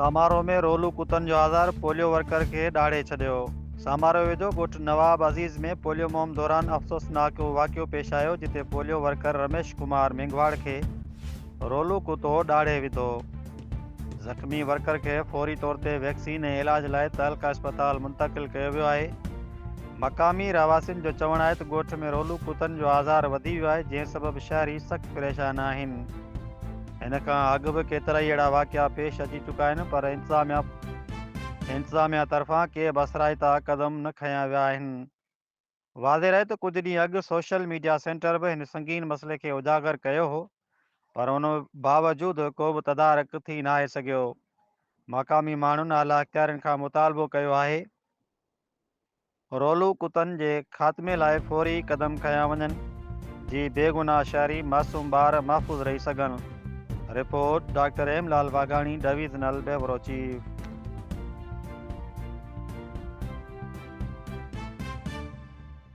سامارو ۾ رولو ڪتن جو آزار، پوليو ورڪر کي ڏاڙهي ڇڏيو. سامارو ويجهو ڳوٺ نواب عزيز ۾ پوليو مهم دوران افسوسناڪ واقعو پيش آيو، جتي پوليو ورڪر رميش ڪمار مينگهواڙ کي رولو ڪتو ڏاڙهي وڌو. زخمي ورڪر کي فوري طور تي ويڪسين ۽ علاج لاء تعلقه اسپتال منتقل ڪيو ويو آهي. مقامي رهواسين جو چوڻ آهي ته ڳوٺ ۾ رولو ڪتن جو آزار وڌي ويو آهي، جنهن سبب شهري سخت پريشان آهن. هن کان اڳ به ڪيترائي اهڙا واقعا پيش اچي چڪا آهن پر انتظاميا انتظاميا طرفان ڪي به اثرائتا قدم نه کنيا ويا آهن. واضح رهي ته ڪجهه ڏينهن اڳ سوشل ميڊيا سينٽر به هن سنگين مسئلي کي اجاگر ڪيو هو پر ان باوجود ڪو به تدارڪ ٿي ناهي سگهيو. مقامي ماڻهن اعليٰ اختيارين کان مطالبو ڪيو آهي. رولو ڪتن جي خاتمي لاء فوري قدم کنيا وڃن جي بيگناهه شهري معصوم ٻار محفوظ رهي سگهن. Report, doctor M Lal Waghani, divisional bureau chief.